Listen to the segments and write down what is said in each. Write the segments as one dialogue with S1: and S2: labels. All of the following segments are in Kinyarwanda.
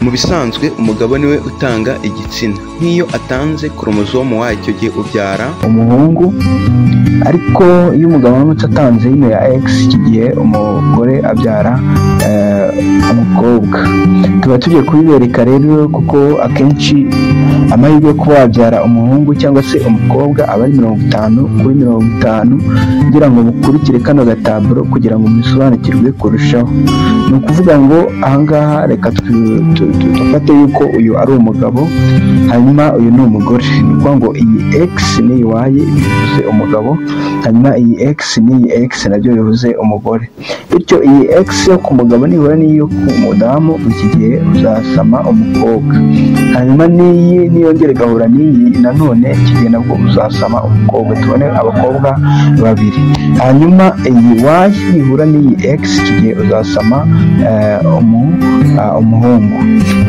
S1: Mu bisanzwe umugabo niwe utanga igitsina, nk'iyo atanze koromozomu Y icyo gihe ubyara
S2: umuhungu, ariko iyo umugabo aramutse atanze ino ya X iki gihe umugore abyara umukobwa. Tuba tugiye kubibereka rero kuko akenshi amahirwe yo kuba wabyara umuhungu cyangwa se umukobwa aba ari 50 kuri 50. Ngira ngo mukurikire kano gataburo kugira ngo musobanukirwe kurushaho. Ni ukuvuga ngo ahangaha reka dufate yuko uyu ari umugabo, hanyuma uyu ni umugore. Ni ukuvuga ngo iyi X n'iyi Y bivuze umugabo, hanyuma iyi X n'iyi X nabyo bivuze umugore. Bityo iyi X yo ku mugabo nihura n'iyo ku mudamu, iki gihe uzasama umukobwa. Hanyuma n'iyi niyongera igahura n'iyi nanone, iki gihe nabwo uzasama umukobwa, tubone abakobwa babiri. Hanyuma iyi Y nihura n'iyi X, iki gihe uzasama umuhungu.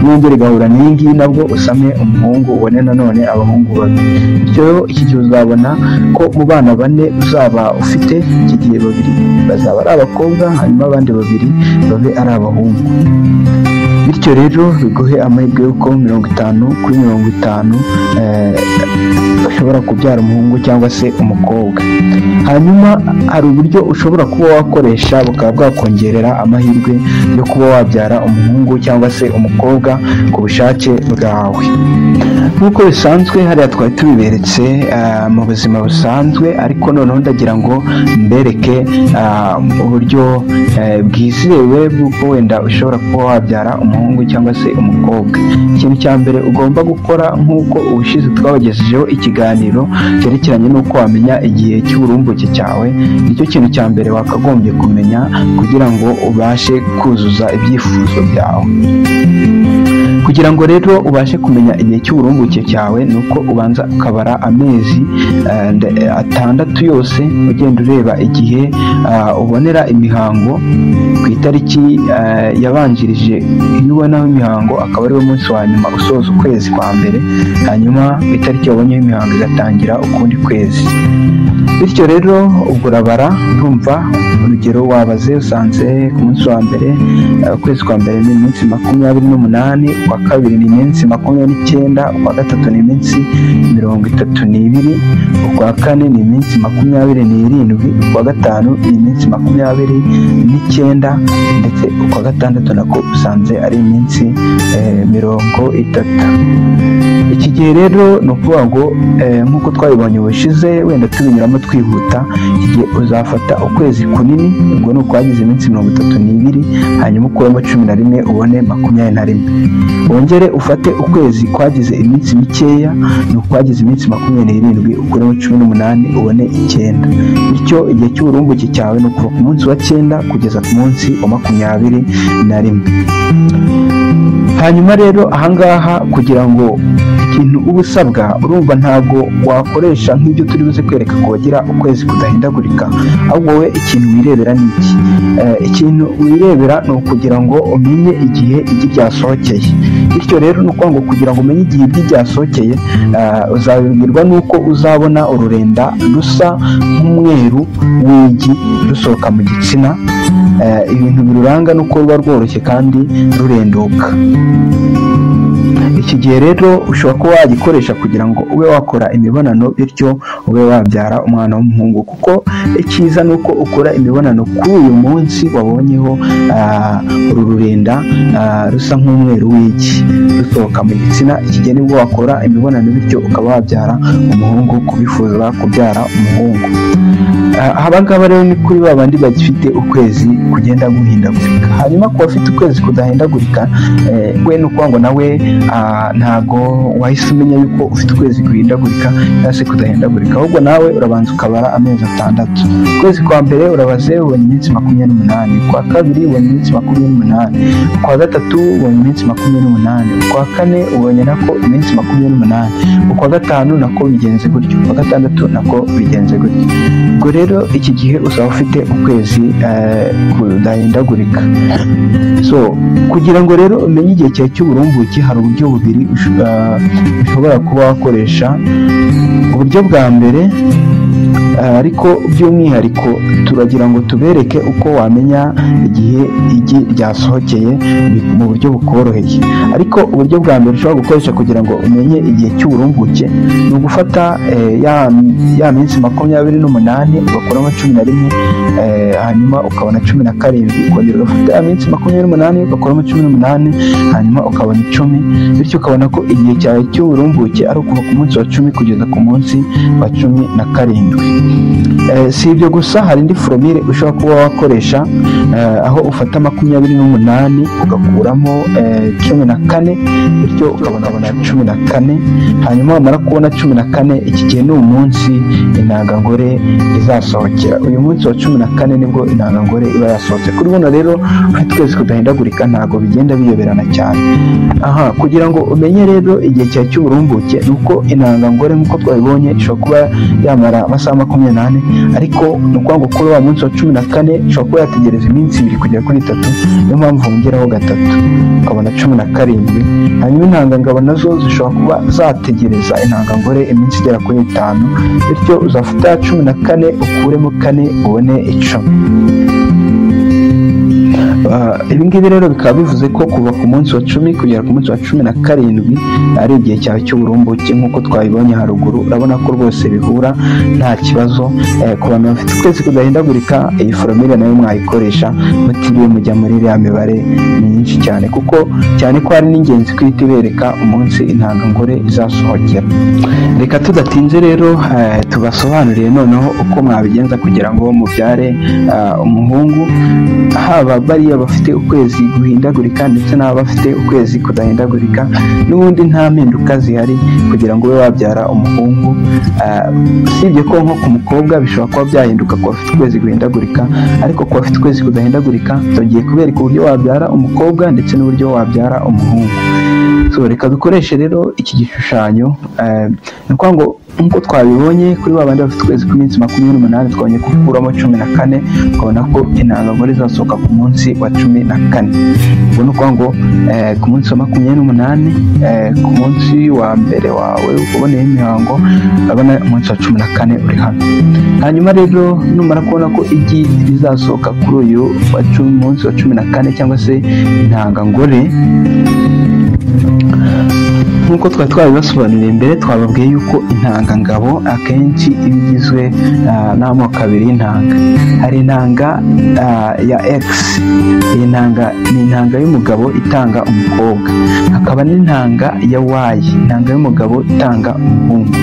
S2: Niyongera igahura n'iyi ngiyi nabwo usame umuhungu, ubone nanone abahungu babiri. Bityo iki gihe uzabona ko mu bana bane uzaba ufite, iki gihe babiri bazaba ari abakobwa, hanyuma abandi babiri babe ari abahungu. Bityo rero biguhe amahirwe y'uko 50 kuri 50 ushobora kubyara umuhungu cyangwa se umukobwa. Hanyuma hari uburyo ushobora kuba wakoresha bukaba bwakongerera amahirwe yo kuba wabyara umuhungu cyangwa se umukobwa ku bushake bwawe. Nk'uko bisanzwe hariya twari tubiberetse mu buzima busanzwe, ariko noneho ndagira ngo mbereke uburyo bwizewe bw'uko wenda ushobora kuba wabyara umuhungu cyangwa se umukobwa. Ikintu cya mbere ugomba gukora, nk'uko ubushize twabagejejeho ikiganiro cyerekeranye n'uko wamenya igihe cy'uburumbuke cyawe, nicyo kintu cya mbere wakagombye kumenya kugira ngo ubashe kuzuza ibyifuzo byawe. Kugira ngo rero ubashe kumenya igihe cy'uburumbuke cyawe, ni uko ubanza ukabara amezi 6 yose, ugenda ureba igihe ubonera imihango ku itariki yabanjirije iyo ubonaho imihango, akaba ariwo munsi wa nyuma usoza ukwezi kwa mbere, hanyuma ku itariki wabonyeho imihango igatangira ukundi kwezi. Bityo rero ubwo urabara, urumva urugero wabaze usanze ku munsi wa mbere, ukwezi kwa mbere ni iminsi 28, ukwa kabiri ni iminsi 29, ukwa gatatu ni iminsi 32, ukwa kane ni iminsi 27, ukwa gatanu ni iminsi 29, ndetse ukwa gatandatu nako usanze ari iminsi 30. Iki gihe rero ni ukuvuga ngo nk'uko twabibonye ubushize, wenda tubinyuramo twihuta, iki gihe uzafata ukwezi kunini, ubwo ni ukwagize iminsi 32, hanyuma ukuremo 11 ubone 21. Wongere ufate ukwezi kwagize iminsi mikeya, ni ukwagize iminsi 27, ukuremo 18 ubone 9. Bityo igihe cy'uburumbuke cyawe ni ukuva ku munsi wa 9 kugeza ku munsi wa 21. Hanyuma rero ahangaha kugira ngo ikintu uba usabwa, urumva ntabwo wakoresha nk'ibyo turi buze kwereka ku bagira ukwezi kudahindagurika, ahubwo wowe ikintu wirebera ni iki? Ikintu wirebera ni ukugira ngo umenye igihe igi ryasohokeye. Bityo rero ni ukuvuga ngo kugira ngo umenye igihe igi ryasohokeye, uzabibwirwa n'uko uzabona ururenda rusa nk'umweru w'igi rusohoka mu gitsina. Ibintu biruranga ni uko ruba rworoshye kandi rurenduka. Iki gihe rero ushobora kuba wagikoresha kugira ngo ube wakora imibonano, bityo ube wabyara umwana w'umuhungu, kuko icyiza ni uko ukora imibonano kuri uyu munsi wabonyeho uru rurenda rusa nk'umweru w'igi rusohoka mu gitsina. Iki gihe nibwo wakora imibonano, bityo ukaba wabyara umuhungu kubifuza kubyara umuhungu. Aba ngaba rero ni kuri ba bandi bagifite ukwezi kugenda guhindagurika. Hanyuma ku bafite ukwezi kudahindagurika, we ni ukuvuga ngo nawe ntago wahise umenya yuko ufite ukwezi guhindagurika cyangwa se kudahindagurika, ahubwo nawe urabanza ukabara amezi 6. Ukwezi kwa mbere urabaze ubonye iminsi 28, ukwa kabiri ubonye iminsi 28, ukwa gatatu ubonye iminsi 28, ukwa kane ubonye nako iminsi 28, ukwa gatanu nako bigenze gutyo, ukwa gatandatu nako bigenze gutyo. Ubwo rero iki gihe uzaba ufite ukwezi kudahindagurika. So kugira ngo rero umenye igihe cyawe cy'uburumbuke, hari uburyo uburyo bubiri ushobora kuba wakoresha. Uburyo bwa mbere, ariko by'umwihariko turagira ngo tubereke uko wamenya igihe igi ryasohokeye mu buryo bukoroheye. Ariko uburyo bwa mbere ushobora gukoresha kugira ngo umenye igihe cy'uburumbuke ni ugufata ya minsi 28 ugakuramo 11, hanyuma ukabona 17, ukongera ugafata ya minsi 28 ugakuramo 18, hanyuma ukabona 10, bityo ukabona ko igihe cyawe cy'uburumbuke ari ukuva ku munsi wa 10 kugeza ku munsi wa 17. Si ibyo gusa, hari indi foromire ushobora kuba wakoresha, aho ufata 28 ugakuramo 14, bityo ukabona 14, hanyuma wamara kubona 14, iki gihe ni umunsi intangangore izasohokera. Uyu munsi wa 14 nibwo intangangore iba yasohotse. Kuri buno rero twese kudahindagurika ntabwo bigenda biyoberana cyane. Aha, kugira ngo umenye rero igihe cyawe cy'uburumbuke ni uko intangangore nk'uko twabibonye ishobora kuba yamara amasaha 24, ariko ni ukuvuga ngo kuri wa munsi wa 14 ishobora kuba yategereza iminsi 2 kugera kuri 3, niyo mpamvu wongeraho 3 ukabona 17. Hanyuma intangangabo nazo zishobora kuba zategereza intangangore iminsi igera kuri 5, bityo uzafata 14 ukuremo 4 ubone 10. Ibi ngibi rero bikaba bivuze ko kuva ku munsi wa 10 kugera ku munsi wa 17 ari igihe cyawe cy'uburumbuke nk'uko twabibonye haruguru. Urabona ko rwose bihura nta kibazo. Ku bantu bafite ukwezi kudahindagurika, iyi foromire nayo mwayikoresha mutiriwe mujya muri iriya mibare myinshi cyane, kuko cyane ko ari n'ingenzi kwita ibereka umunsi intangangore izasohokera. Reka tudatinze rero tubasobanuriye noneho uko mwabigenza kugira ngo mubyare umuhungu, haba bariya bafite ukwezi guhindagurika ndetse n'abafite ukwezi kudahindagurika. N'ubundi nta mpinduka zihari kugira ngo ube wabyara umuhungu, usibye ko nko ku mukobwa bishobora kuba byahinduka ku bafite ukwezi guhindagurika, ariko ku bafite ukwezi kudahindagurika tugiye kubereka uburyo wabyara umukobwa ndetse n'uburyo wabyara umuhungu. So reka dukoreshe rero iki gishushanyo. Ni ukuvuga ngo nk'uko twabibonye kuri ba bandi bafite ukwezi kw'iminsi 28, twabonye ko ukuramo 14, ukabona ko intangangore izasohoka ku munsi wa 14. Ubwo ni ukuvuga ngo ku munsi wa 28, ku munsi wa mbere wawe uboneye imihango, urabona umunsi wa 14 uri hano. Hanyuma rero numara kubona ko igi rizasohoka kuri uyu munsi wa 14 cyangwa se intangangore, nk'uko twari twabibasobanuriye mbere, twababwiye yuko intangangabo akenshi iba igizwe n'amoko abiri y'intanga. Hari intanga ya X, iyi ntanga ni intanga y'umugabo itanga umukobwa, hakaba n'intanga ya Y, intanga y'umugabo itanga umuhungu.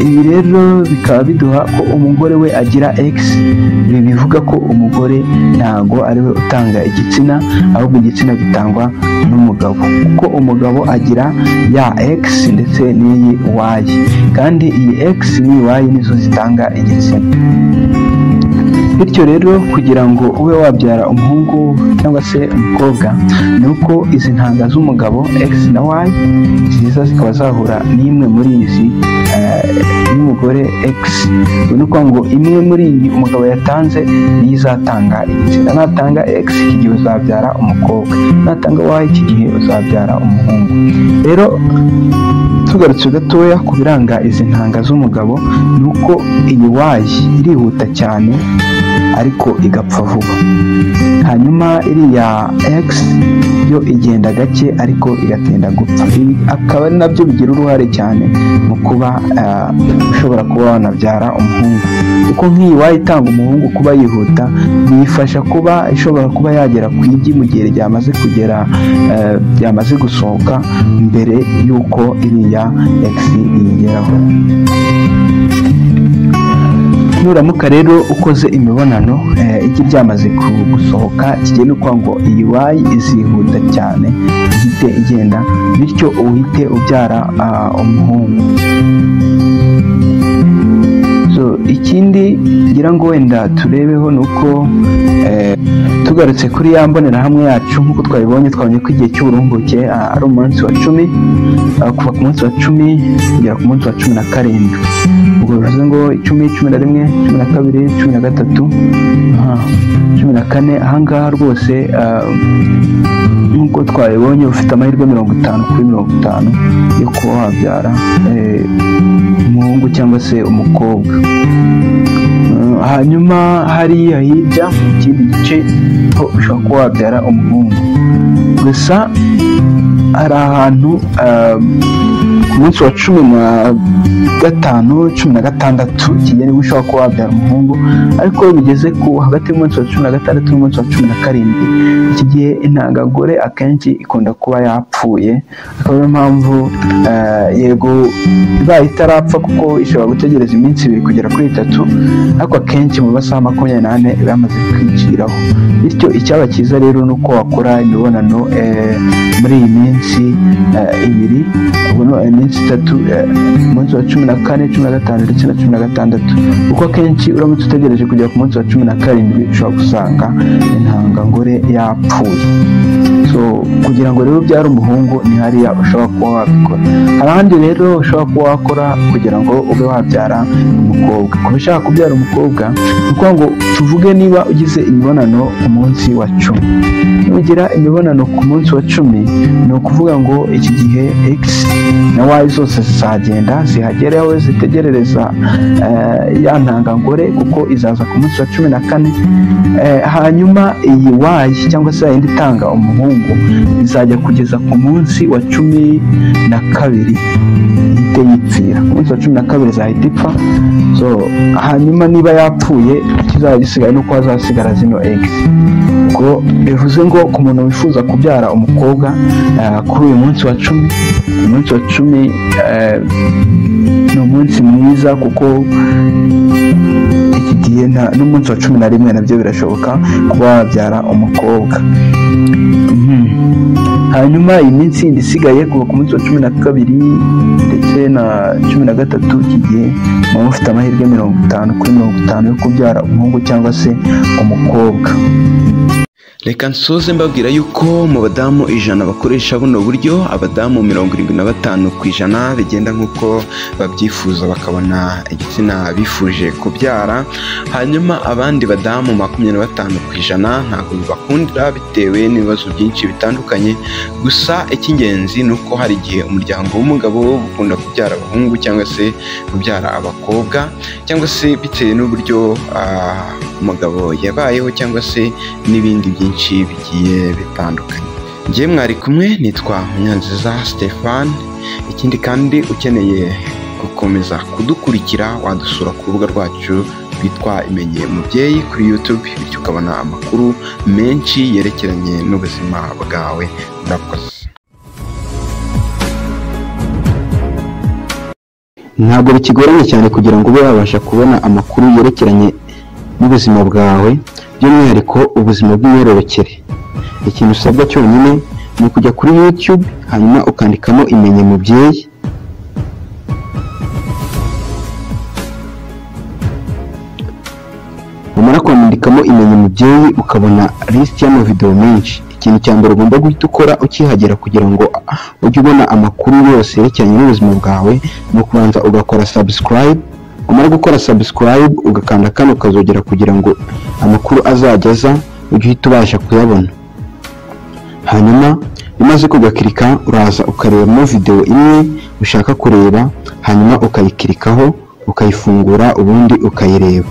S2: Ibi rero bikaba biduha ko umugore we agira X, ibi bivuga ko umugore ntago ari we utanga igitsina, ahubwo igitsina gitangwa n'umugabo, kuko umugabo agira ya X ndetse n'iyi Y, kandi iyi X n'iyi Y nizo zitanga igitsina. Bityo rero kugira ngo ube wabyara umuhungu cyangwa se umukobwa, ni uko izi ntanga z'umugabo X na Y ziza zikaba zahura n'imwe muri izi y'umugore X. Ni ukuvuga ngo imwe muri iyi umugabo yatanze niyo izatanga igitsina. Natanga X iki gihe uzabyara umukobwa, natanga Y iki gihe uzabyara umuhungu. Rero tugarutse gatoya ku biranga izi ntanga z'umugabo, ni uko iyi Y irihuta cyane ariko igapfa vuba, hanyuma iriya X yo igenda gake ariko igatinda gupfa. Ibi akaba ari nabyo bigira uruhare cyane mu kuba ushobora kuba wanabyara umuhungu, kuko nk'iyi Y itanga umuhungu kuba yihuta biyifasha kuba ishobora kuba yagera ku igi mu gihe ryamaze kugera, ryamaze gusohoka mbere y'uko iriya X iyigeraho. Nuramuka rero ukoze imibonano igi ryamaze gusohoka, kigiye no kuvuga ngo iyi Y izihuta cyane ihite igenda, bityo uhite ubyara umuhungu. So ikindi ngira ngo wenda turebeho ni uko tugarutse kuri ya mbonerahamwe yacu, nk'uko twabibonye, twabonye ko igihe cy'uburumbuke ari umunsi wa 10, kuva ku munsi wa 10 kugera ku munsi wa 17. Ubwo bivuze ngo 10, 11, 12, 13, 14. Ahangaha rwose nk'uko twabibonye ufite amahirwe 50 kuri 50 yo kuba wabyara umuhungu cyangwa se umukobwa. Hanyuma hariya hirya mu kindi gice ho ushobora kuba wabyara umuhungu. Gusa hari ahantu ku munsi wa 15, 16 kigera nibwo ushobora kuba wabyara umuhungu, ariko iyo bigeze ku hagati y'umunsi wa 16 n'umunsi wa 17, iki gihe intangagore akenshi ikunda kuba yapfuye. Akaba ariyo mpamvu yego ibaye itarapfa, kuko ishobora gutegereza iminsi 2 kugera kuri 3, ariko akenshi mu masaha 24 iba yamaze kwiciraho. Bityo icyaba cyiza rero ni uko wakora imibonano muri iyi minsi 2, ubwo iminsi 3, umunsi wa 14, 15 ndetse na 16, kuko akenshi uramutse utegereje kugera ku munsi wa 17 ushobora gusanga intangangore yapfuye. So kugira ngo rero ubyare umuhungu ni hariya ushobora kuba wabikora. Hari ahandi rero ushobora kuba wakora kugira ngo ube wabyara umukobwa. Kuba ushaka kubyara umukobwa ni ukuvuga ngo tuvuge niba ugize imibonano ku munsi wa 10, nugira imibonano ku munsi wa 10 ni ukuvuga ngo iki gihe X na Y zose zizagenda zihagere aho zitegerereza ya ntangangore, kuko izaza ku munsi wa 14. Hanyuma iyi Y cyangwa se yindi itanga umuhungu izajya kugeza ku munsi wa 12 ihite yipfira. Ku munsi wa 12 izahita ipfa. So hanyuma niba yapfuye ikizaba gisigaye nuko hazasigara zino X. Ubwo bivuze ngo ku muntu wifuza kubyara umukobwa kuri uyu munsi wa 10, umunsi wa 10 ni umunsi mwiza, kuko iki gihe n'umunsi wa 11 nabyo birashoboka kuba wabyara umukobwa. Hanyuma iyi minsi yindi isigaye kuva ku munsi wa 12 ndetse na 13, iki gihe muba mufite amahirwe 50 kuri 50 yo kubyara umuhungu cyangwa se umukobwa.
S1: Reka nsoze mbabwira yuko mu badamu 100 bakoresha buno buryo, abadamu 75% bigenda nk'uko babyifuza bakabona igitsina bifuje kubyara, hanyuma abandi badamu 25% ntabwo bibakundira bitewe n'ibibazo byinshi bitandukanye. Gusa icy'ingenzi ni uko hari igihe umuryango w'umugabo ukunda kubyara abahungu cyangwa se kubyara abakobwa, cyangwa se bitewe n'uburyo umugabo yabayeho cyangwa se n'ibindi byinshi bigiye bitandukanye. Njye mwari kumwe nitwa Munyanziza Stefan. Ikindi kandi ukeneye gukomeza kudukurikira wadusura ku rubuga rwacu rwitwa Imenye Mubyeyi kuri YouTube, bityo ukabona amakuru menshi yerekeranye n'ubuzima bwawe. Murakoze.
S2: Ntabwo bikigoranye cyane kugira ngo ube wabasha kubona amakuru yerekeranye n'ubuzima bwawe, by'umwihariko ubuzima bw'imyororokere. Ikintu usabwa cyonyine ni ukujya kuri YouTube hanyuma ukandikamo Imenye Mubyeyi, umara kwandikamo Imenye Mubyeyi ukabona lisiti y'amavideo menshi. Ikintu cya mbere ugomba guhita ukora ukihagera kugira ngo ujye ubona amakuru yose yerekeranye n'ubuzima bwawe ni ukubanza ugakora subscribe. Umara gukora subscribe ugakanda kano ukazogera kugira ngo amakuru azajya aza ujye uhita ubasha kuyabona. Hanyuma umaze kugakirika uraza ukarebamo video imwe ushaka kureba, hanyuma ukayikirikaho ukayifungura ubundi ukayireba.